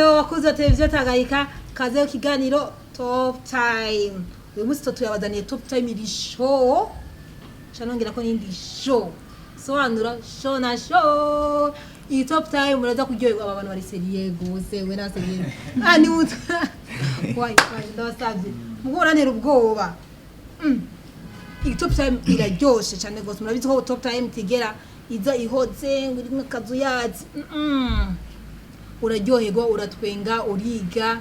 Hello bakunzi ba televiziyo Tanganyika, kaze ku kiganiro Top Time. Uyu munsi tuyabazaniye Top Time iri show, nongera ko n'indi show, sobanura show na show. Iyi Top Time muraza kuryoherwa. Aba bantu bari sérieux gose, we na sérieux. Ah, ni muto wayi wayi, ndabasabye mugo urantera ubwoba. Iyi Top Time iraryoshe cyane gose. Murabizi ko Top Time tigera iza ihoze ngo iri nk'akazu yazi. Uraryoherwa, uratwenga, uriga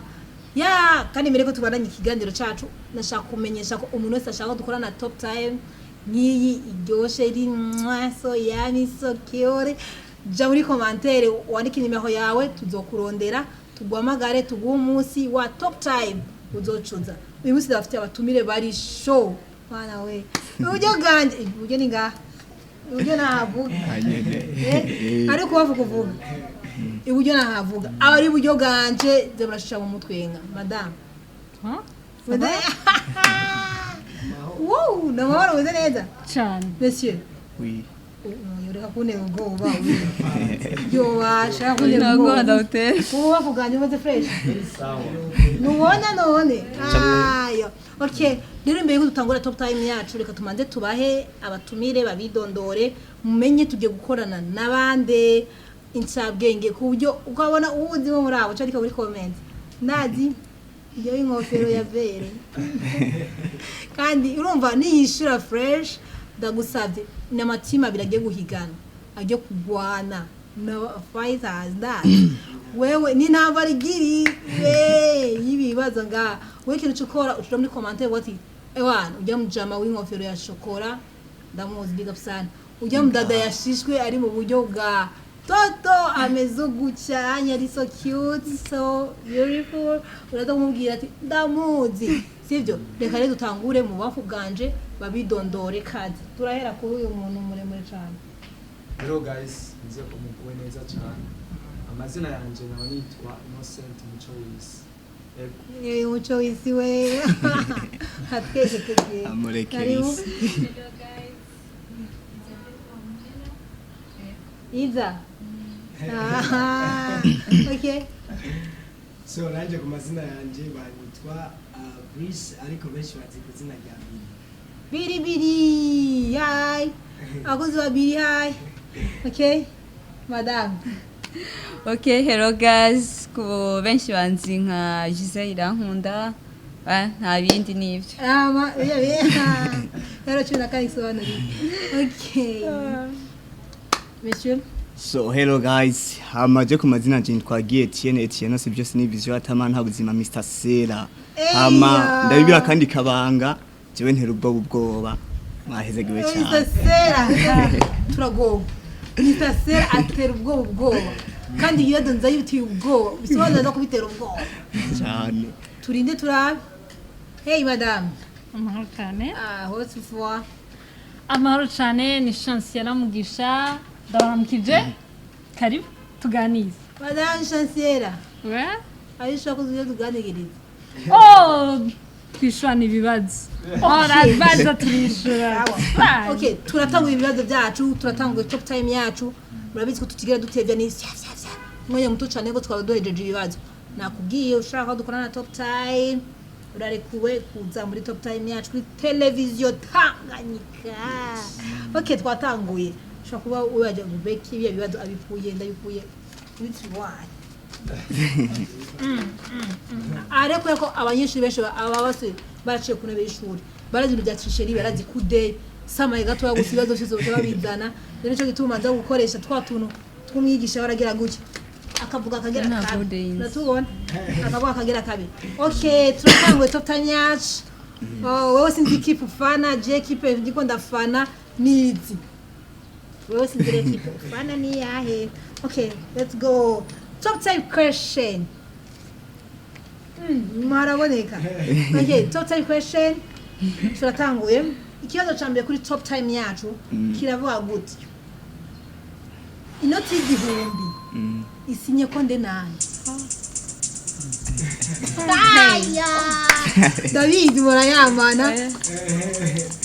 ya. Kandi mbere ko tubandanya ikiganiro cacu, nashaka kumenyesha ko umuntu wese ashaka ko dukorana Top Time nk'iyi iryoshe, iri mwa, so yummy, so cute, ja muri commentaire wandike nimero yawe, tuzokurondera, tuguhamagare, tuguhe umunsi wa Top Time uzocuza. Uyu munsi ndabafitiye abatumire bari show. Mwana we, iburyo bwanje, iburyo ni ngaha, iburyo nahavuga. Ariko bavuga uvuga iburyo nahavuga, abari iburyo bwanje ze murashisha mu mutwenga. Madame. Madame. Wow, namahoro, umeze neza? Cyane. Monsieur. Oui. Ureka kuntera ubwoba, yo washaka kuntera Ntabwo ubwoba. ndawutera. Wowe bavuganye umeze fresh, nubona none ayo. Okay, rero imbere yuko dutangura Top Time yacu, reka tumanze tubahe abatumire babidondore, mumenye tugiye gukorana n'abande incabwenge, ku buryo ukabona uwuzi wo muri abo cyandika muri comment: "Ndazi iyo inkofero ya vere." Kandi urumva niyishura fresh, ndagusabye n'amatima abiri agiye guhigana, agiye kugwana na fighters. Ndazi wewe ni intambara igiri we y'ibibazo ngaha. Wewe ikintu cyo ukora, ushira muri commentaire wati: "Ewana, ujya mujama w'inkofero ya shokora ndamuzi, big up sana. Ujya mudada yashishwe ari mu buryo bwa Toto ameze gutya, ari so cute, so beautiful." Uraza kumubwira ati: "Ndamuzi." Sibyo? Reka rero dutangure mu bafu bwanje babidondore. Kazi, turahera kuri uyu muntu muremure cyane. Hello guys, nizeye ko muguwe neza cyane. Amazina yanjye nkaba nitwa Innocent Muco w'Isi. Yego. Ni Muco w'Isi we atwese tugiye. Amureke. Karibu. Isi. Hello guys. Iza. Aha, okay. So nanjye ku mazina yanjye banyitwa Brice, ariko benshi bazi ku izina rya Biri. Biri Biri, hi abakozi ba Biri, hi. Okay, madame. Okay, hello guys. Ku benshi banzi nka Giselle Irankunda. Ah, nta bindi n'ibyo. Ama ya ya rero 14 isobanuriye. Okay, monsieur. So hello guys, hamaje ku mazina nje nitwa Guy Etienne, Etienne si byose ni vision atama nta buzima, Mr Sera. Hama ndabibira kandi kabanga, jewe ntera ubwoba ubwoba. Mwahezegiwe Mr. cyane. Sera turagoba. Mr Sera atera ubwoba ubwoba, kandi iyo nza yibitiye ubwoba bisobanura no kubitera ubwoba. Cyane. Turinde turabe. Hey madame. Amahoro cyane. Ah, haute fois. Amahoro cyane, ni Chancela Mugisha, ndabaramukije, karibu tuganize. Madame Chancela. We. Ayo ushaka kuzuye tuganiriza. Oh, twishurana ibibazo, ora baza turishura. Fine. Okay, turatangura ibibazo byacu, turatangura Top Time yacu. Murabizi ko tutigera dutevya, ni sya sya sya, umwanya muto cyane ko twaba duhejeje ibibazo. Nakubwiye, ushaka ko dukorana na Top Time, urarekuwe kuza muri Top Time yacu kuri televiziyo Tanganyika. Okay, twatanguye. Ushobora kuba wajya gubeki ibyo bibazo abikuye, ndabikuye muri tiroir. Ariko ko abanyeshuri benshi aba bose baraciye ku ntebe y'ishuri, barazi ibintu bya tricherie, barazi kude samaye gatoya gusa, ibibazo byose baca babizana. Rero nico gituma nza gukoresha twa tuntu tw'umwigisha baragira gutya akavuga akagera Ntabwo kabi. udenze. Uratubona akavuga akagera kabi. Okay, turatanguye Top Time yacu. Oh, wewe sinzi ikipe ufana, je ekipe ndiko ndafana nizi. Wewe sinzi rero ekipe ufana ni yahe. Okay, let's go. Top Time question. Mwaraboneka. Okay, Top Time question, turatanguye. Ikibazo ca mbere kuri Top Time yacu kiravuga gutyo: inoti y'1000 isinye ko nde nande? Aya! Ndabizi murayamana.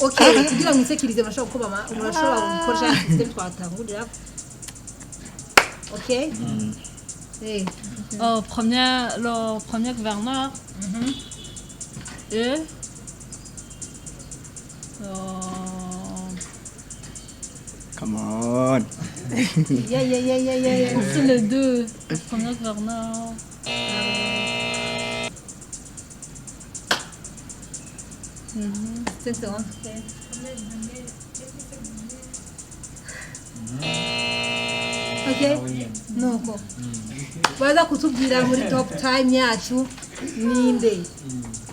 Okay, kugira ngo mwisekirize, murashobora kuba murashobora gukoresha system twatangurira. Okay. Eh, Le premier gouverneur et Come on. Yeah. C'est les deux. Le premier gouverneur. 5 secondes. Okay. Nuko baza kutubwira muri top time yacu ninde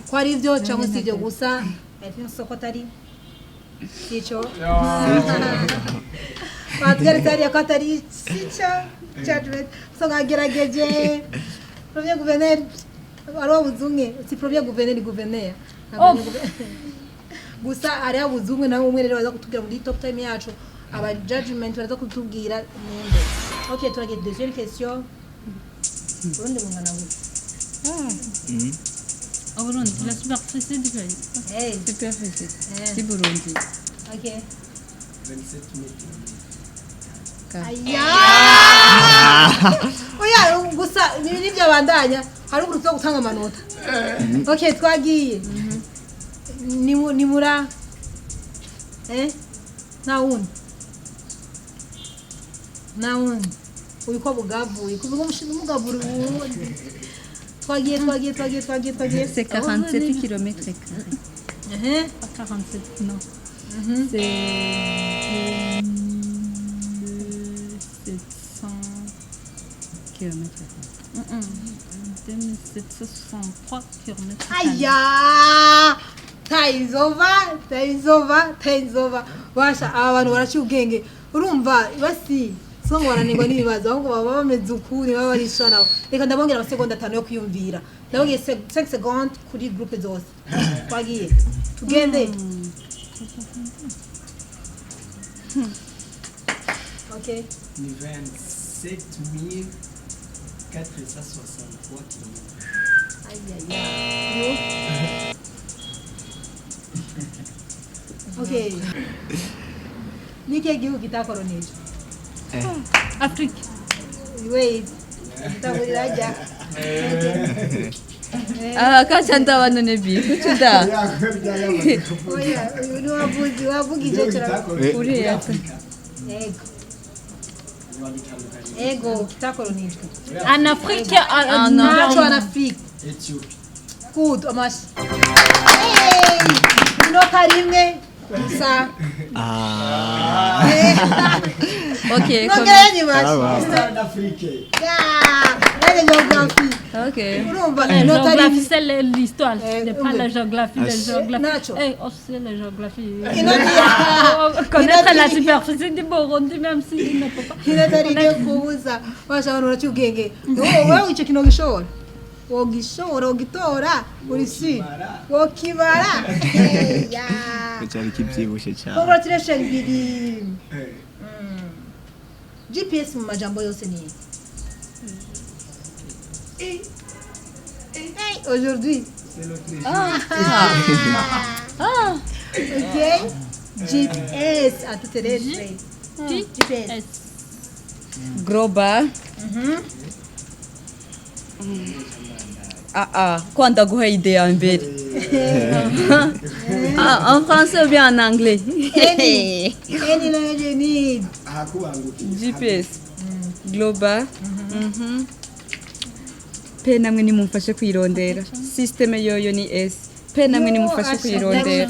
ko ari byo cyangwa si ibyo gusa. I think so, ko atari sico. Batweretse hariya ko atari sico. Judgment so mwagerageje. Premier gouverneur ari wabuze umwe, si premier gouverneur, ni gouverneur. Ntabwo ni gusa hari habuze umwe nawe umwe. Rero baza kutubwira muri top time yacu, aba judgment baraza kutubwira ninde. Okay, turagiye deuxième question. Burundi bungana gute? Au Burundi, la superficie du pays. Hey. Superficie Eh. du Burundi. Okay. 27 000 km. Aya, oya, gusa ibi nibyo bandanya hari uburyo bwo gutanga amanota. Okay, twagiye. Ni mura nta wundi, nta wundi uyu ko bugavuye kuvuga umushinga umugabura ubundi. Twagiye, twagiye, twagiye, twagiye, twagiye. C'est 47 km carrés. Ehe. Pas 47, non. C'est 2700 km. 2763 km. Aya, time is over, time is over, time is over. Basha, aba bantu baraciye ubwenge. Urumva basi so ngo baranirwa n'ibibazo, ahubwo baba bameze ukuri, baba barishora. Reka ndabongera amasegonda 5 yo kwiyumvira. Ndabongeye 5 secondes kuri groupe zose. Twagiye, tugende. Okay. Ni 27 463 km. Ayaya. Yo. Okay. Ni ikihe gihugu kitakoronije? Afrique. Wait. Kitahurira ajya. Ah, kaca ndabana nebi kucuda. Oya, uyu ni wavuze, wavugije cyane. Uriya. Ego. Ego, kitakoronijwe. En Afrique, Ah, non. Naco en Afrique. Ethiopie. Good, amashi. Hey! Inota rimwe gusa. Ah. Ok. Nongera nyuma. Eastern Afrique. Yeah! Nanjye geography. Ok. Urumva La inota géographie, rimwe. c'est l'histoire, c'est pas oui. la géographie, la Ah, géographie. Nacho. Eh, oh, c'est la géographie. Inota. Connaître la superficie du Burundi, même s'il ne peut pas. Inota rimwe kubuza. Basha, abantu baraciye ubwenge. Wowe icyo kintu wogishobora? Wogishobora, wogitora, uri si. Wokibara. Yeah. Cyari kibyibushe cyane. Congratulations, Bidi. GPS mu majambo yose ni iki? Hey, aujourd'hui. C'est l'Autriche. Ah. Ok. GPS à toutes les lettres. P, GPS. S. Global. Ah ah, quoi ndaguha idée ya mbere. Ah, en français ou bien en anglais? Any language you need. Ahakubangukiye. GPS. Global. P namwe nimumfashe kwirondera. System yoyo ni S. P namwe nimumfashe kwirondera.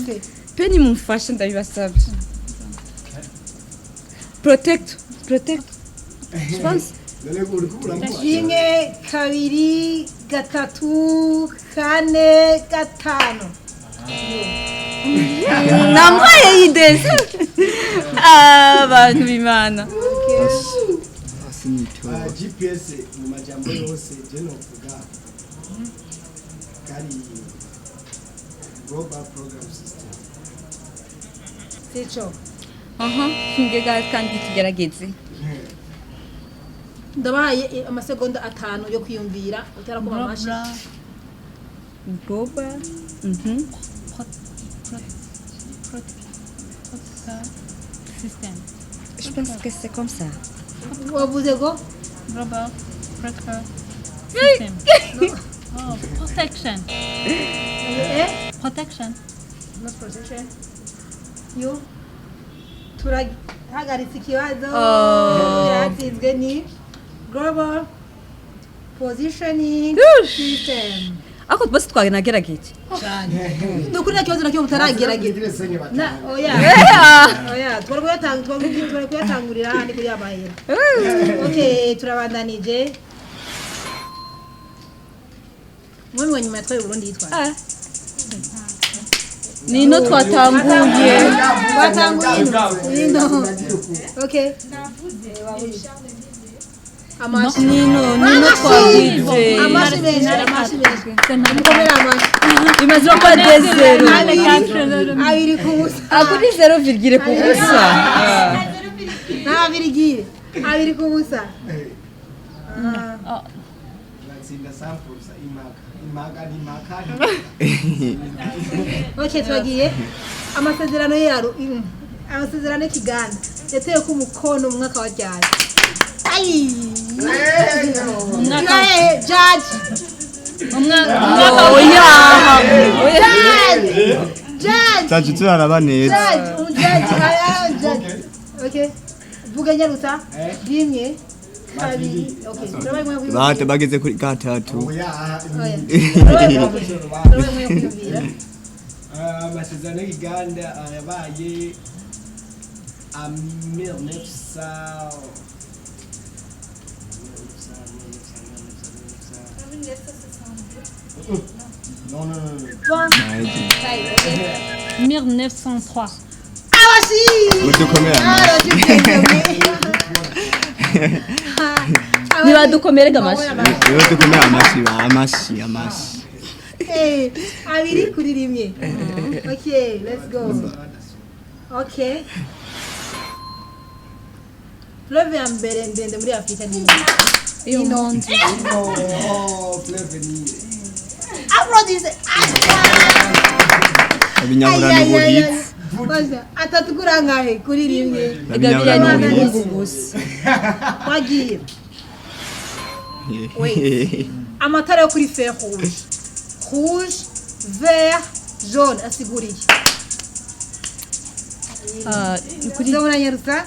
P nimumfashe, ndabibasabye. Protect, protect. Je pense. None uri kubura. Rimwe, kabiri, gatatu, kane, gatanu. Namuhaye idée. Ah, abantu b'Imana. Sinitoba. Ah, GPS mu majambo yose je novuga kari Global Program System. Sico. Aha, ngega kandi tugerageze. Ndabahaye amasegonda 5 yo kwiyumvira utarakoma amashi. Global. System. Je pense que c'est comme ça. Wavuze ngo Global. Pressure system. Oh, protection. Eh? Protection. Not protection. You turahagaritse ikibazo. Oh. Yatsinzwe ni Global Positioning Ush. System. Ariko bose twanagerageje. Ni ukuri nta kibazo na kimwe mutaragerageza. Na oya. Oya, twari kuyatanga, twari kuyatangurira handi kuri amahera. Okay, turabandanije. Umwami wa nyuma yatwaye Burundi yitwa Ah. Nino twatanguye. Twatanguye ino. Okay. Amashi. Nino twagize. Amashi menshi, amashi menshi. Mukomere amashi. Imaze kuba 2-0. Abiri ku busa. Ah, kuri 0 virgule ku busa. Nta abiri giye. Abiri ku busa. Oh, Batsinda sampusa imaka imaka n'imaka. Okay, twagiye. Amasezerano yaru amasezerano y'Ikiganda yatewe ku mukono mu mwaka wa ryari? Ai! Umwaka Judge! umwaka Oya. Judge! Judge! Zaje turaraba neza. Judge! Judge! Judge! Okay. Vuga nyaruta. Rimwe, kabiri. Okay. Turabaye mwe kwiyumvira. Bate bageze kuri gatatu. Oya. Oya. Turabaye mwe kwiyumvira. Amasezerano y'Ikiganda yabaye a 1900 Non, non, non, non. Bon. 1903. Abashi! Mudukomere amashi. Nibadukomerega amashi. Nibadukomere amashi, amashi, amashi. Eh, abiri kuri rimwe. Okay, let's go. Okay. Fleuve ya mbere ndende muri Afrika ni Ino. Oh, fleuve Nile. Applaudissez. Abinyahura n'ubuhitsi. Kwanza atatu kuri angahe kuri rimwe? Abinyahura Igabira n'ubuhitsi. n'ubuhungu gusa. Wagiye. Wait. Amatara yo kuri fer rouge. Rouge, vert, jaune asiguriye. Ah, ni kuri Ndabona nyarusa.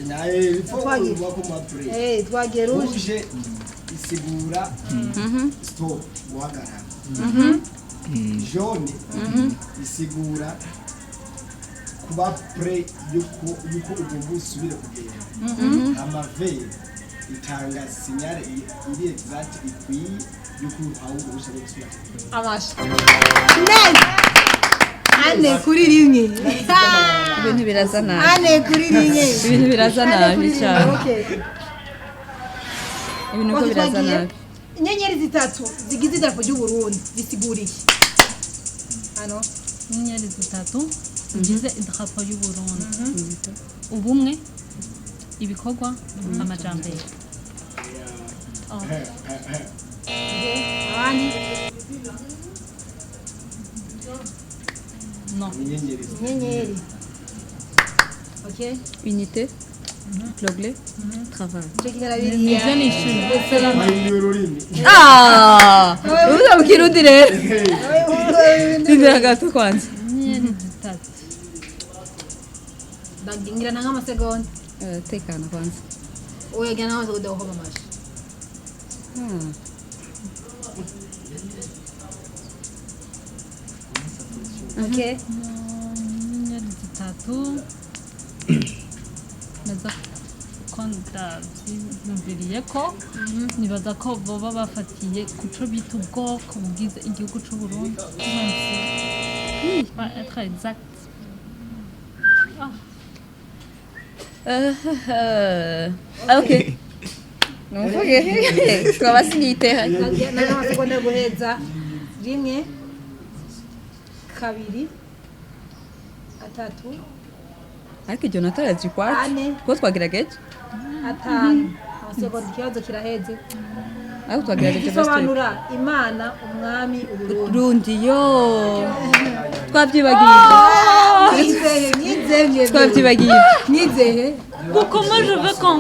Naye bipfo ko mapre. Eh, twagiye rouge. Rouge isigura stop, guhagarara. Jaune isigura kuba prêt yuko ugomba usubire kugenda. Hama vert itanga signal iri exact ikwiye yuko uhawe uruhushya rwo gusubira kugenda. Amashi. Neza. Ane kuri rimwe. Ibintu biraza nabi. Ane kuri rimwe. Ibintu biraza Ane nabi kuri rimwe. cyane. Okay. Ibintu ko biraza Twagiye. nabi. Inyenyeri zitatu zigize idarapo ry'u Burundi zisiguriye. Hano. Inyenyeri zitatu zigize idarapo y'u Burundi. Ubumwe, ibikorwa, amajambere. Oh. Abandi. No. Inyenyeri. Inyenyeri. Okay. Unité, progrès, travail. Ico kigarabiriya. Nivyo nishuye. Bahinduye ururimi. Ah! Ubuza mu Kirundi rero. Ndindira gato kwanza. Inyenyeri zitatu. Ngira nanga amasegonda. Tekana kwanza. Oya, ngira nanga amasegonda yo gukoma amashi. Ah. Okay. Inyenyeri zitatu. Naza ko ndavyiyumviriye ko nibaza ko boba bafatiye kuco bita ubwoko bugize igihugu c'u Burundi. Même si pas être exact. Ah, Ah, ok. Nuvuge. Twabasinyite. Nanga amasegonda yo guheza. Rimwe, kabiri, atatu, Ariko iryo nota yaje ikwacu. Ane. Kuko twagerageje. atanu. Amasegonda, ikibazo kiraheze. Ariko twagerageje best. Gisobanura Imana, umwami, Uburundi. Rundi yo. Twabyibagiye. Mwizeye, mwizeye. Twabyibagiye. Mwizeye. Comment je veux qu'on.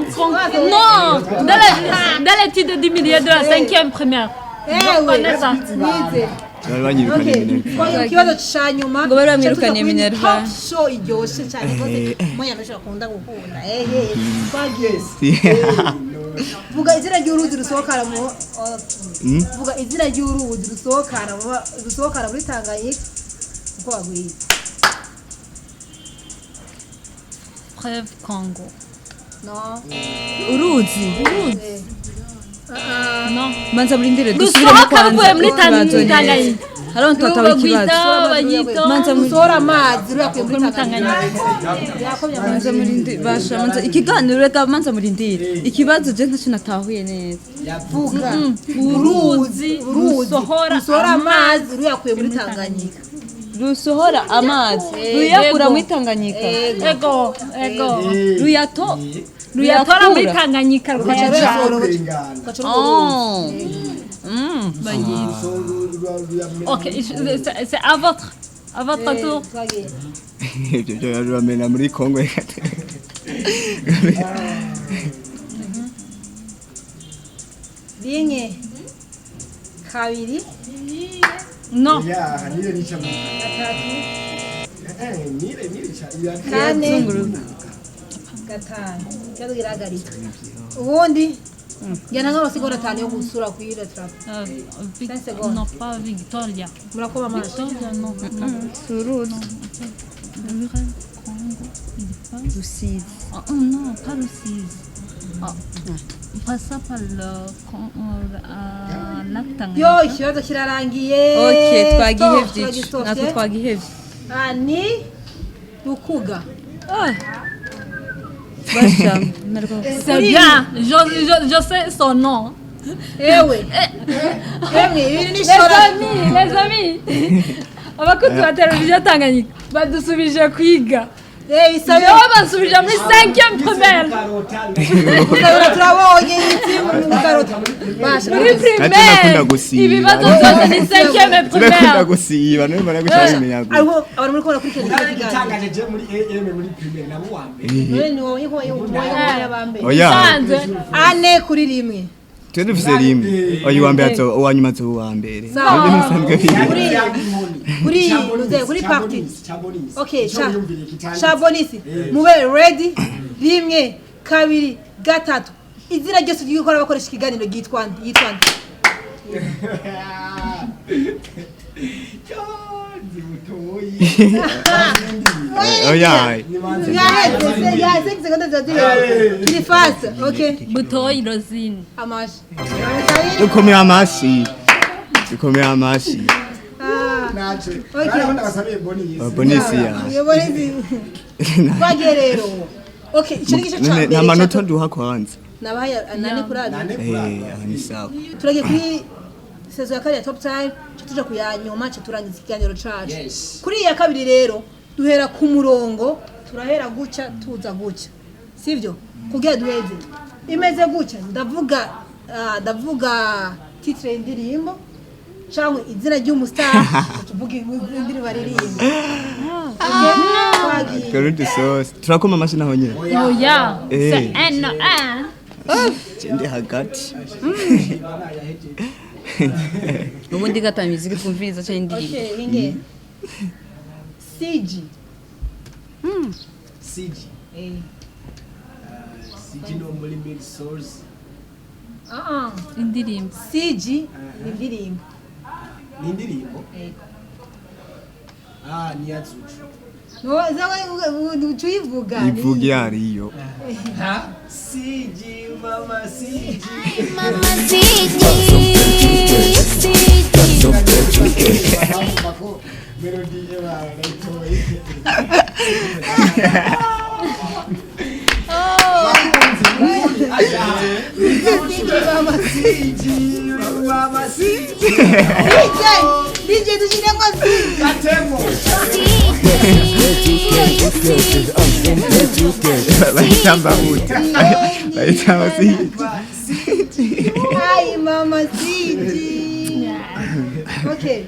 Non. Dans l'étude du milieu de la cinquième primaire. Ewe Connais ça. nize. Bari banyirukanye Okay, minerval. twagiye ku kibazo ca nyuma. Ngo bari bamwirukanye Ca tuza kuri Minerval. Top show iryoshe cyane rwose. Moya benshi bakunda gukunda. Ehe, twagiye. Vuga izina ry'uruzi rusohokana mu vuga izina ry'uruzi rusohokana mu rusohokana muri Tanganyika uko bagwiye. Fleuve Congo. No. Uruzi. Uruzi. Ah, ah. Non. Manza murindire dusubiremo Rusohoka kwanza. ruvuye muri Ikibazo neza. Tanganyika. Hariho ntatawe ikibazo. Rubagwita, bayita. Manza muri Rusohora amazi ruyakuye muri Muri Tanganyika. Yakomye amazi. Manza murindire basha manza ikiganiro reka manza murindire. Ikibazo je ntacyo natahuye neza. Vuga Uruzi uruzi rusohora rusohora amazi ruyakuye muri Tanganyika. Rusohora amazi ruyakura Yego. muri Tanganyika. Ego, ego. Ruyato Ruyatora muri Ruyakura. Tanganyika rukayajana. Kurengana. Oh. Mm. Bayita. So, ru- Ok, c'est à votre tour. Twagiye. Ibyo byo bamena muri Kongo. Rimwe, kabiri, Non. Ya, nire nica mu. gatatu, Nire nire cha. Ya. kane, gatanu. Ikibazo kirahagarika. Ubundi njyana nk'amasegonda atanu yo gusura kuri trap. Cinq secondes. Non, pas Victoria. Murakoma amaso. Victoria, non. Non. Suruzi. Le vrai Congo, il passe. Rusizi. Ah, oh, non, pas le 6. Ah, on passe ça par le lac Yo, Tanganyika. ikibazo kirarangiye. Okay, twagihevye Stop, ico. turagistopye. Natwe twagihevye. Ah, ni Rukuga. Ah. Basha, narwo. C'est bien, je sais son nom. Ewe. Emwe, ibi ni Les shora. amis, les amis. Abakunzi ba televiziyo Tanganyika badusubije kwiga. Eh, isabe. Jewe bansubije muri 5e primaire. Ukabona turabonye ibiti mu karoti. Basha. Muri Natwe nakunda primaire. gusiba. Ibibazo byose ni 5e Turakunda primaire. gusiba none mbona gushaka bimenya gute. Ariko abantu muri kubona kurikirana iki kiganiro. Itangaje je muri AM muri primaire nabo wa mbere. None ni wowe ko wowe Oya, Sanze. 4-1. twe dufise rimwe. Oya, uwa mbere azo uwa nyuma azo uwa mbere. Sawa. Nibyo nsanzwe bizi. Kuri party. Chabonisi. Okay, cha. Chabonisi. Mube ready. 1, 2, 3. Izina ryose ry'ukora bakoresha ikiganiro ryitwa nde? Yitwa nde? Oya. Yaheze, yaheze secondes zazira. Kiri fast. Okay. Butoyi Rosine. Amashi. Dukomeye amashi. Dukomeye amashi. Ah. Naje. Okay. Barabona basabiye bonisi. Bonisi ya. Iyo bonisi. Twagiye rero. Okay, icyo ni igice cya None mbere. nta manota duha kwanza. Nabahaye nane kuri abiri. Nane kuri Eh, aha ni sawa. Turagiye kuri saison ya kabiri ya top time, ca tuja ku ya nyuma, ca turangiza ikiganiro cacu. Yes. Kuri iyi ya kabiri rero duhera ku murongo, turahera guca tuza guca, sivyo? Kugira duheze imeze guca, ndavuga ndavuga titre y'indirimbo cyangwa izina ry'umustar, tuvuge indirimbo aririmba. Okay, twagiye. Twari dusosi. Turakoma amashi naho nyine. Oya. Eh. C'est un un. Ndi hagati. Ubundi gata muziki twumviriza cyangwa indirimbo. Okay, inge CG. CG. Eh. CG no muri mid source. Ah ah. Indirimbo. CG ni indirimbo. Ni indirimbo. Yego. Ah, ni yazucu. No, zawe tuyivuga. Ivuga iyo ariyo. Ha? CG mama CG. Bako melody eba naitoye. CG mama CG. DJ, DJ dushiremo CG. Katemo. Bahitamba gute? Bahitamba si. Hi mama CG. Okay.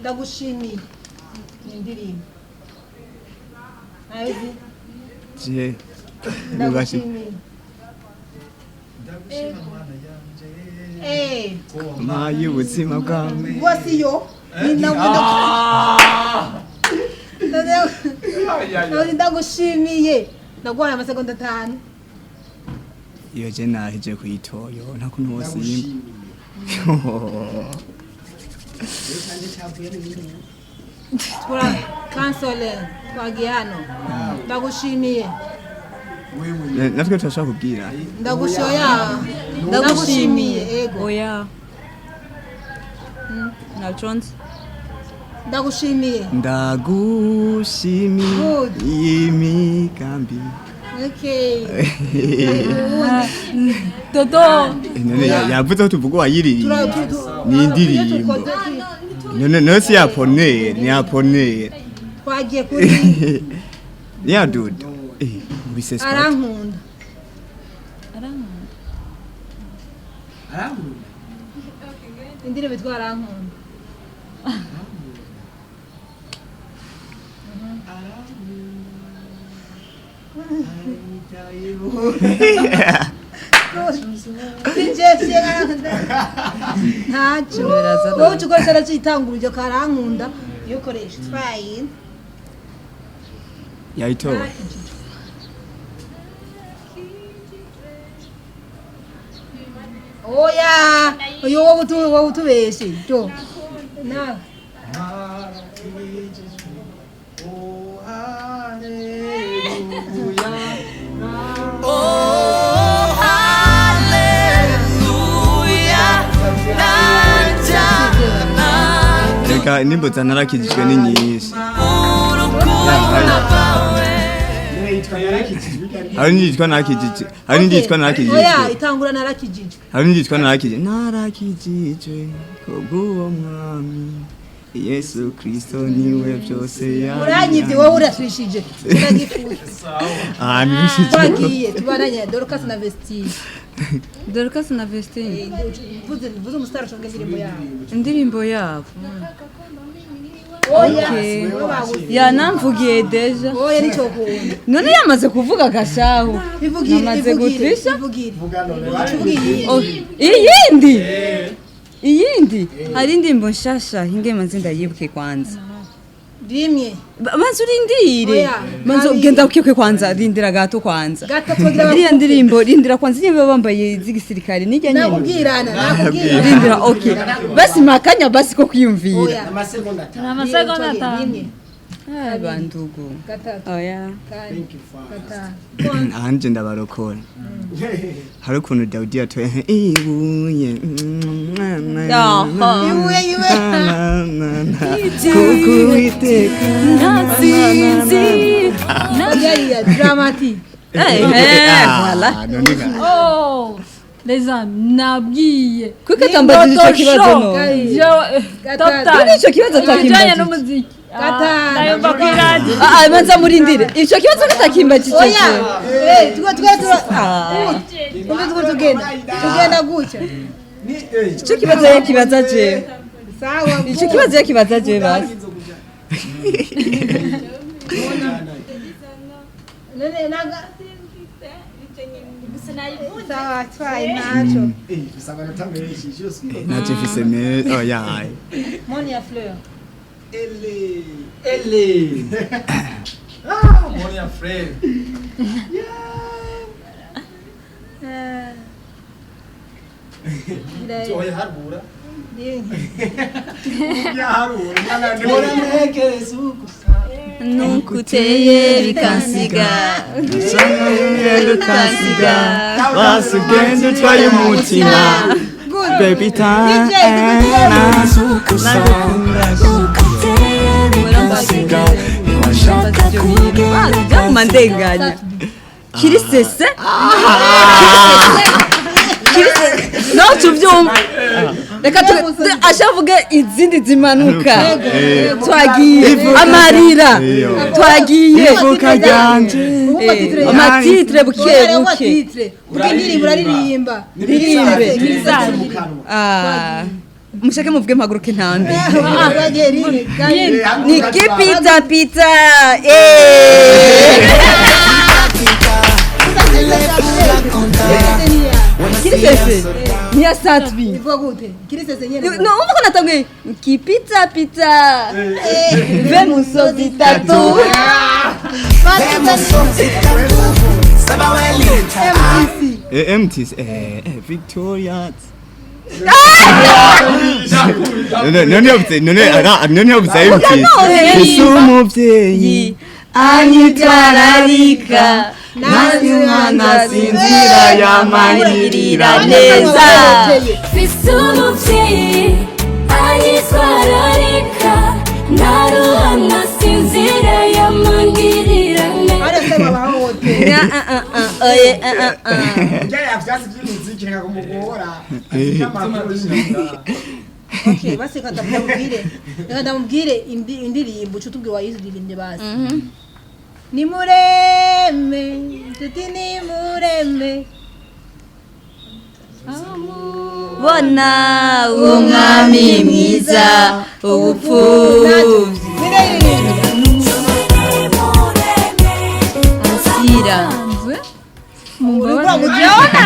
Ndagushimiye. Ni indirimbo. Nawe Je. Ndagushimiye. Ndagushima Mana yanje. Mayi ubuzima bwawe. Rwose iyo ni ndagushimiye, ndaguhaye amasegonda 5. Iyo je naheje kuyitoyo nta kuntu wose yimba. Ndagushimiye. Rero kandi cyavuye mu bindi. Tura kansole, twagiye hano. Ndagushimiye. Wewe. Natwe turashobora kubwira. Ndagushoya. Ndagushimiye, ego. Oya, ntaco nzi. Ndagushimiye. Ndagushimiye Good. imigambi. Okay. Dodo. None yavuze ko tuvuga uwayiririmbye. Ni indirimbo. None si yaponere, ni yaponere. Twagiye kuri Ni ya dudu. Mubise sport. Arankunda. Arankunda. Arankunda. Indirimbo yitwa Arankunda. DJ Arankunda. Ntacyo. Biraza. Wowe uca ukoresha aracitangura ibyo karankunda. Iyo ukoresha twayi. Yayitoye. Oya, uyu wowe utubeshe. Jo. Nawe. Oh, hallelujah. Oh, hallelujah. Reka indirimbo za narakijijwe ni nyinshi. Urukundo rwawe. Yitwa Narakijijwe. Hari n'iyitwa narakijijwe. Hari n'iyitwa narakijijwe. Oya, itangura narakijijwe. Hari n'iyitwa narakijijwe. Narakijijwe kubw'uwo mwami Yesu Kristo niwe byose yari. Uranyivye wowe, uraswishije. Uragifuza. Ah, nibishije. Twagiye tubaranye Dorcas na Vestine. Dorcas na Vestine. Mvuze umusitari ushobora indirimbo yabo. Indirimbo yabo. Oya, Okay. wowe babuze. Yanamvugiye déjà. Oya, nicyo kunda. None yamaze kuvuga agashahu. Bivugire, Namaze bivugire, gutrisha. bivugire. Vuga none. Tubwire. Oh, iyindi iyindi hari indirimbo nshasha hinge manze ndayibuke kwanza. Rimwe. Manze urindire. Oya, Manze kabiri. ugenda ukikwe kwanza, rindira gato kwanza. Gatatu bagira. Iriya ndirimbo, rindira kwanza, niba bambaye iz'igisirikare nijya nyene. Nakubwirana, nakubwirana. Rindira, okay, basi makanya basi ko kwiyumvira. Oya. Amasegonda 5. Amasegonda 5. Rimwe, Ah, bandugu. gatatu, Oya. kane, Think fast. gatanu. Anje ndabarokora. Hari ukuntu Dawudi yatoye ibuye. Aha. Ibuye, ibuye. Kuko Uwiteka Ntatsinzi. Oya, iya, dramati. Eh, eh, voilà. None ga. Oh, les amis, nabwiye. Kuko atambagije ico kibazo none. Jewe, top Gatatu. time. Ico kibazo Ibijanye atakimbagije. n'umuziki. Gatanu. Ndayumva ku iradiyo. Ah, ah, manza murindire. Ico kibazo katakimbagije. Oya. Eh, tuko tuko tuko. Tuko tuko tugenda. Tugenda gutya. Ni eh. Ico kibazo yakibaza jewe. Sawa. Ico kibazo yakibaza jewe basi. None naga. Sawa, twaye nacho. Eh, bisaba amanota menshi cyose. Ntacyo mfise me oya. Monia Fleur. Ele. Ele. Ah, Monia Frere. Eh. Oya, harura. Yaharura. Ora ntekereza ugusa. Nukuteye bikansiga. Ukansiga basi ugende utwaye umutima. Good. Baby time. DJ, Byaguma ndenganya. Kiri sese. Kiri sese. Nawe tubyumva. Reka ashavuge izindi zimanuka. Twagiye amarira. Iyo. Twagiye. Ivuka ryanje. Amatitre buke buke. Buke indirimbo uraririmba. Ririmbe. Mu kanwa. Ah, mushake muvuge mpaguruke ntambe. Twagiye rimwe, kabiri. Ni kipita pita. Eh. Kirisese ni ya Satbi. Ivuga gute? Kirisese nyene. No, umva ko natanguye kipita pita ve musozi tatu. MTC. MTC, Victoria. None yavuze, none ara, none yavuze MTC. Ese umuvyeyi Anyitwararika nasi umwana sinzira yamangirira neza. Mfise umuvyeyi anyitwararika ntaruhana sinzira yamangirira neza. Arese babahohoteye. Ah, ah, ah, oye, ah, ah, ah. Ujya yavyasi by'imiziki reka kumugora. Okay, basi reka ndamubwire. Reka ndamubwire indirimbo uca utubwira wayiririmbye basi. Nimureme, nshuti nimureme. Bona umwami mwiza ubupfubyi ansira.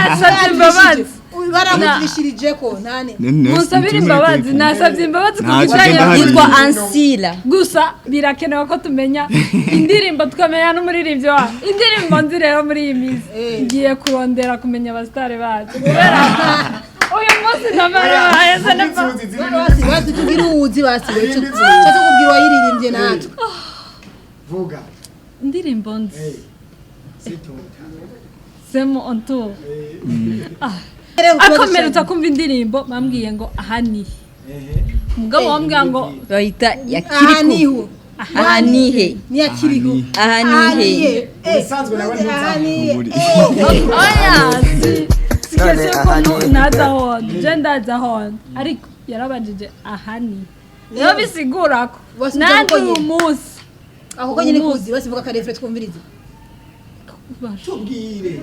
Nasabye imbabazi. Baramugirishirije ko nane. Musabire imbabazi, nasabye imbabazi ku Ntacyo kijyanye ndahari. Yitwa Ansila. Gusa birakenewe ko tumenya indirimbo, tukamenya n'umuririmbyi wayo. Indirimbo nzi rero muri iyi minsi ngiye kurondera kumenya abasitari bacu, kubera uyu munsi ntamara baheze. Basi basi tubwire uwuzi basi wewe. Cyo tukubwira wayiririmbye natwe. Vuga. Indirimbo nzi Sitonta. Semo onto akomerutsa kumva indirimbo bambwiye ngo aha nihe umugabo wambwiye ngo Bayita Aha yakiriku. niho. Aha nihe. Ni yakiriho. Aha nihe. Ubusanzwe nawe Aha Muri- nihe. Oya, si sikese ko ntazi aho ndi, je ndazi aho ndi, ariko yarabajije aha nihe, rero bisigura ko Bose nanjye ujya uyu gukora. munsi Aho ko nyine kuzi basi vuga karefre twumvirize. Tubwire.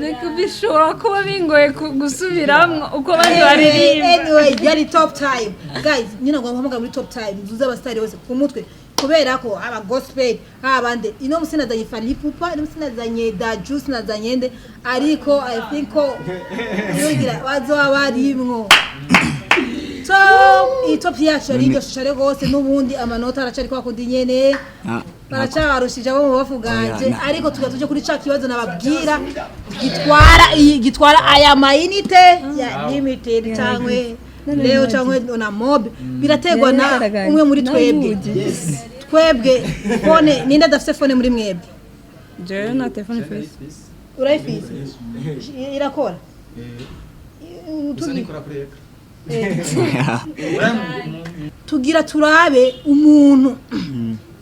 Reka, bishobora kuba bingoye gusubiramwo uko abandi baririmba. Anyway, yari top time guys. Nyine ngo mpamagara muri top time zuza abastari bose ku mutwe, kubera ko aba gospel abande ino musi nazanye Fally Ipupa, ino musi nazanye Daju, sinazanye nde, ariko I think ko yugira bazoba barimwo. Top, iyi top yacu yari iryoshye cane rwose. N'ubundi amanota aracari kwa kundi nyene, baracabarushije abo mu bavuganje. Oya, Ariko tuga tuje kuri ca kibazo nababwira gitwara iyi, gitwara aya mayinite ya limited cyangwe leo cyangwe na mob, biraterwa na umwe muri twebwe. Twebwe phone, ninde adafite phone muri mwebwe? Jewe na telefone fisi. Urayifise? Irakora? Gusa nikora kuri eka. Tugira turabe umuntu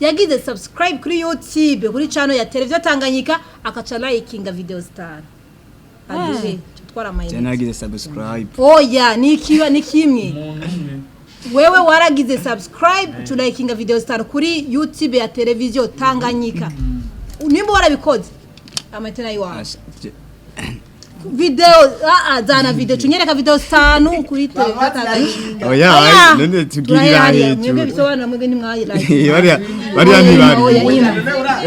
yagize subscribe kuri YouTube, kuri channel ya Televiziyo Tanganyika, akaca likinga video zitanu, aduhe twara Je amayinite. nagize subscribe. Oya, ni kiba ni kimwe. Wewe waragize subscribe to likinga video zitanu kuri YouTube ya Televiziyo Tanganyika. Nimba warabikoze, amayinite nayo iwawe. Asha, Video, ah, zana video, tunyereka video zitanu kuri Televiziyo Tanganyika. Oya, Oya. none tugirira Turahera hariya, hejuru. mwebwe bisobanura, mwebwe ntimwayi. Bariya bariya ntibari. Oya, ima.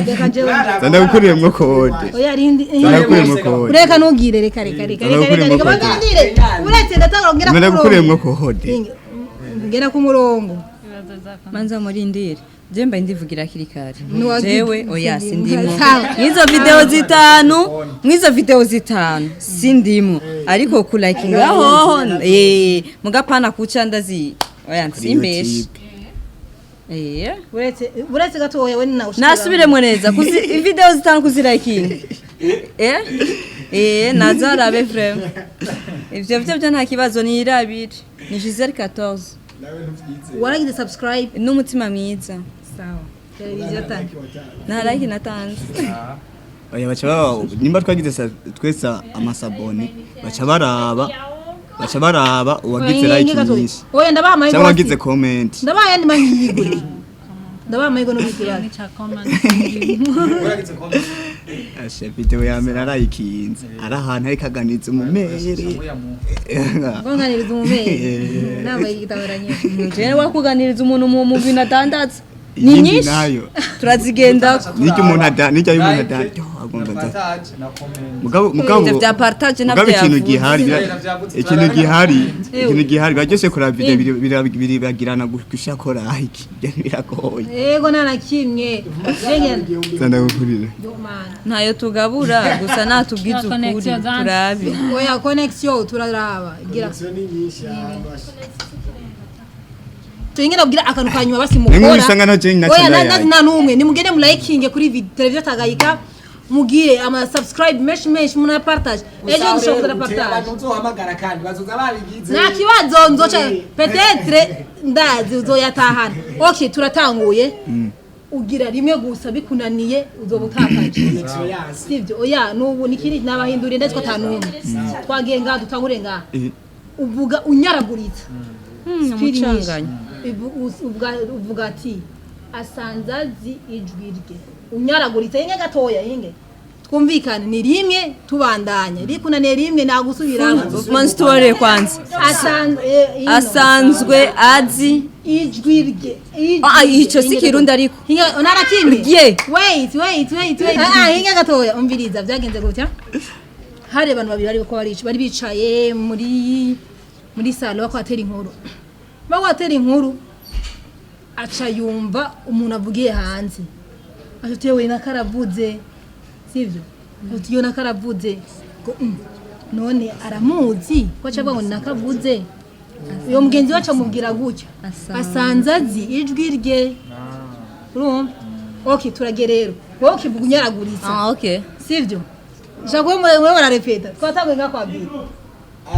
Reka jewe. Zanda gukuriyemwo kode. Oya, rindi. Zanda gukuriyemwo kode. Reka ntugire, reka reka reka reka reka reka bagandire. Uretse ndatanga ngera Zanda ku gukuriyemwo murongo. kode. Ngera ku murongo. Manza murindire. Je mba ndivugira kiri kare. Ntiwagize- Jewe oya sindimo. Sawa. Mwizo video zitanu, mwizo video zitanu sindimo. Ariko kulakinga hoho mugapana kuca ndazi. Oya nsimbeshe. YouTube. Uretse gatoya we na Nasubiremo neza kuzi video zitanu kuzirakinga. Nazarabe vraiment. Ivyo vyo byo nta kibazo, ni irabire. Ni Giselle 14. Nawe ntuvyize. Waragize subscribe? N'umutima mwiza. Sawa. Televiziyo Tanganyika. Nta like natanze. Oya, baca baba nimba twagize twese amasabone, baca baraba uwagize like nyinshi Oya, ndabaha amahirwe. cyangwa wagize comment. Ndabaha ayandi mahirwe. Ndabaha amahirwe no kwikibazo. Nica comment. Uragize comment. Asha, video ya mbere arayikinze ari ahantu ariko aganiza umumere. Ngonganiriza umumere. Nama yigitabaranye. Jewe wakuganiriza umuntu mu bintu adandaza ni Iyindi nyinshi nayo turazigenda. nijya umuntu ada nijya y'umuntu ada yo agomba. Asanzwe. Partage na comment. Mugabo mugabo Ivyo vya partage mugabo navyo ikintu yavuze. gihari Yavuze. ikintu gihari ikintu gihari baryoshe kuraba video birabagirana gushaka like biragoye. Yego, nta na kimwe. Sanda gukurira. Ntayo tugabura, gusa natubwize Ya ukuri connection zanze. turabe. Oya, connection turaraba gira. Connection ni nyinshi ahantu Tuingena kugira akantu kanyuma basi Nimwe mukora. usanga na Jane na Oya, Chandra na yayo. na numwe nimugende mulayikinge kuri televiziyo Tagayika, mugire ama subscribe menshi menshi, muna partage. Ejo dushobora gukora partage. Abantu uzohamagara kandi bazoza babigize. Nta kibazo, nzoca peut-être ndazi uzoyatahana. Okay, turatanguye. Ugira rimwe gusa, bikunaniye uzoba utakaje. Connection yanse. Sivyo? Oya, nubu nikiri nabahinduriye ndetse ko atanumwe twagiye ngaha, dutangure ngaha. Uvuga unyaraguritse. Speed nyinshi. Umucanganya. Uvuga ati asanze azi ijwi rye, unyaraguritse inge gatoya, inge twumvikane ni rimwe, tubandanya rikunaniye rimwe nagusubiramo. Manzi tubarire kwanza. Asanze ino. Asanzwe azi ijwi rye, ijwi Ah, rye. ico si Kirundi ariko. Hinga narakimbi. Rye. Wait, wait, wait, wait. Ah, hinga gatoya, umviriza byagenze gutya. Hari abantu babiri bari ko bari bicaye muri salo bako batera inkuru. Bako batera inkuru, aca yumva umuntu avugiye hanze. Aca tuyewe nakaravuze. Sivyo? Uti yo nakaravuze. Ngo, None aramuzi ko aca avuga ngo nakavuze. Uyo mugenzi wacu amubwira gutya. Asanze azi ijwi rye. Urumva? Okay, turage rero. Wowe ukivuga unyaraguritse. Ah, okay. Sivyo? Shaka wowe wewe urarepeta. Twatanguye nka kwabwira.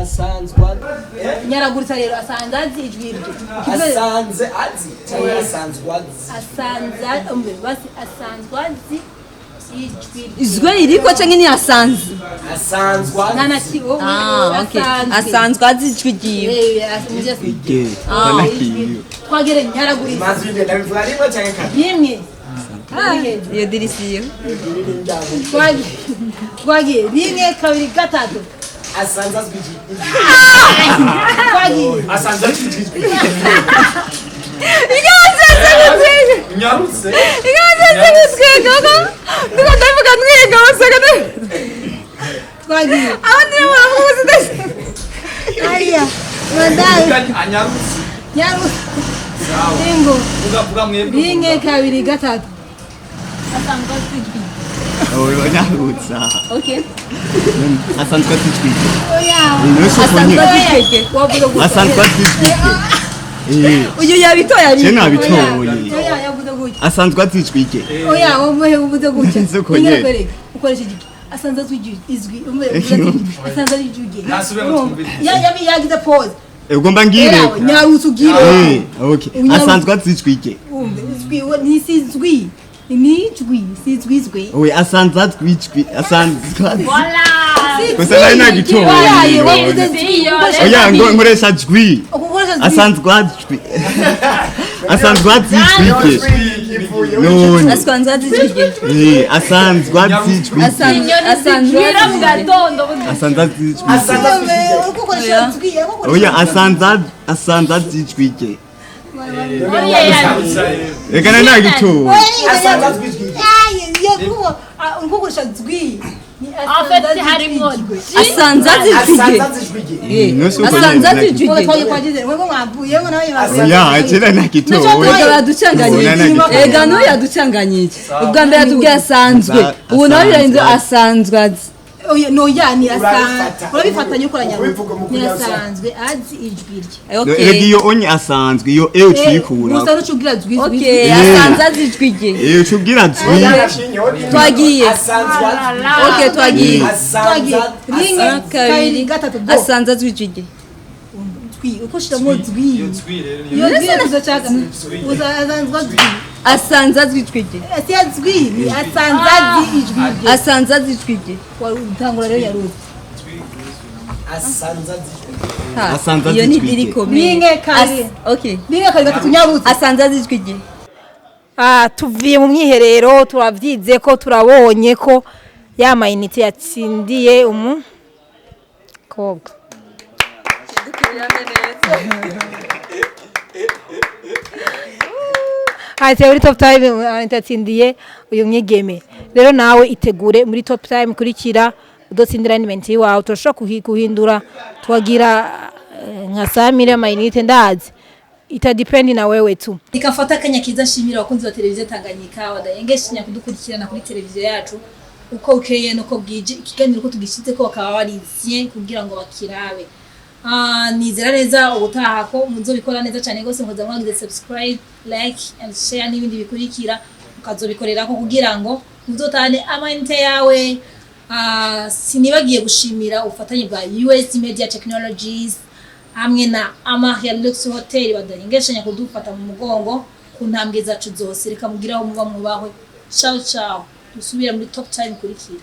Asanzwe Nyaraguritsa rero, asanze azi ijwi rye. Asanze azi cyangwa asanzwe azi? Asanze umbe basi, asanzwe azi ijwi rye. Izwe iriko canke ni asanze? Asanzwe azi. Nta na kimwe. Ah, okay. Asanzwe azi ijwi ryiwe. Ge banakiyo. Twagere nyaraguritsa. Mazi bigenda bivuga rimwe cyangwa kabiri? Rimwe. Iyo dirisiyo. Twagiye. Twagiye rimwe, kabiri, gatatu. Asanze azwi ijwi. Twagiye. Asanze akijijwe. Igaze gutwega. Nyarutse. Igaze gutwega ko. Ndiko ndavuga ntwega wasanga. Twagiye. Abandi baramuzi ndetse. Aya. Mandai. Anyarutse. Nyarutsa. Sawa. Ingo. Vuga, vuga mwebwe. Rimwe, kabiri, gatatu. Asanzwe azi ijwi. Oyo nyarutsa. Okay. Asanzwe atitwike. Oya. Asanzwe azi ijwi. Wavuga gutya. Asanzwe atitwike. Eh. Uyu yabitoye ari. Je nabitoye. Oya, yavuze gutya. Asanzwe atitwike. Oya, wowe uvuze gutya. Nzi uko Inge nyene. nakwereka. Ukoresha igiki. Asanze azwi ijwi, izwi. Umve, uvuze ati, asanze ari ijwi rye. Nasubiremo Urumva? twumvirize. Yagize pause. Ugomba ngire. Erawe, nyarutsa ugire. Okay. Unyarutsa. Asanzwe atitwike. Umve, izwi, ni sizwi. Ni ijwi, sizwi izwi. Oye, asanzwe atwicwi, asanzwe. Voilà. Gusa nari nagitoye. Oya, wavuze zwi. Oya, ngo nkoresha jwi. Ukoresha zwi. Asanzwe atwi. Asanzwe atitwike. None. Asanzwe azi ijwi ryiwe. Asanzwe atitwike. Asanzwe asanzwe Zigwira azi mu ijwi ryiwe. gatondo. Asanzwe atitwike. Asanze azwi ijwi rye. Ukoresha zwi. Oya, asanzwe atitwike. Oya, Nyarutse rero. Reka nari nagitoye. Asanze azwi ijwi rye. Ukoresha zwi. Ni En fait, harimo Asanze azi ijwi Asanze rye. azi ijwi rye. Nose uko Asanze azi nyene ijwi Wowe rye. twagiye twagize, wewe mwavuye, wewe nawe bavuye. Oya, kera nagitoye. Ega baducanganyije. Ubona nagitoye. Ega n'uyu yaducanganyije. Ubwa mbere yatubwiye asanzwe. Ubu nawe birahinze asanzwe azi. Oya, no ya ni asanzwe. Urabifata. Urabifatanya ukoranya. Ubivuga mu Ni kunyarutsa. asanzwe azi ijwi rye. Rega Okay. iyo onye asanzwe iyo e uciyikura. Gusa nucugira zwi zwi. Okay, asanze azi ijwi rye. Eh, ucubwira zwi. Twagiye. Asanzwe azi. Okay, twagiye. Asanze Twagiye. Rimwe, kabiri, Kabiri. gatatu, go. Asanze azwi ijwi rye. Zwi, uko ushiramo zwi. Iyo tswi rero niyo. Iyo zwi tuzochaka. Uzasanzwe zwi. Asanze azwi ijwi rye. Si azwi, ni asanze azi ijwi rye. Asanze azwi ijwi rye. Utangura rero yaruzi. Asanze azi ijwi rye. Ha, Asanze iyo azi ni ijwi rye. diri ikomeye. Rimwe, kabiri. Okay. Rimwe, kabiri, gatatu, nyarutse. Asanze azi ijwi rye. Ah, tuvuye mu mwiherero, turavyize ko turabonye ko ya mayinite yatsindiye umukobwa. Ati muri top time Anita atsindiye uyu mwigeme. Rero nawe itegure muri top time kurikira udotsindira element wawe, turashobora kuhindura tuwagira nka 100 mille ama unité, ndazi itadepend na wewe tu. Nikafata akanya kiza nshimira abakunzi ba televiziyo Tanganyika badahengeshanya kudukurikirana kuri televiziyo yacu uko bukeye nuko bwije, ikiganiro uko tugishize ko bakaba barizye kugira ngo bakirabe. Nizera neza ubutaha ko muzobikora neza cyane rwose, mukaza mwagize subscribe, like and share n'ibindi bikurikira, mukazobikorera ko kugira ngo muzotahane ama unité yawe. Sinibagiye gushimira ubufatanye bwa US Media Technologies hamwe na Amaria Lux Hotel badahengeshanya kudufata mu mugongo ku ntambwe zacu zose. Reka mugire aho muba mwubahwe. Ciao ciao, dusubire muri top time ikurikira.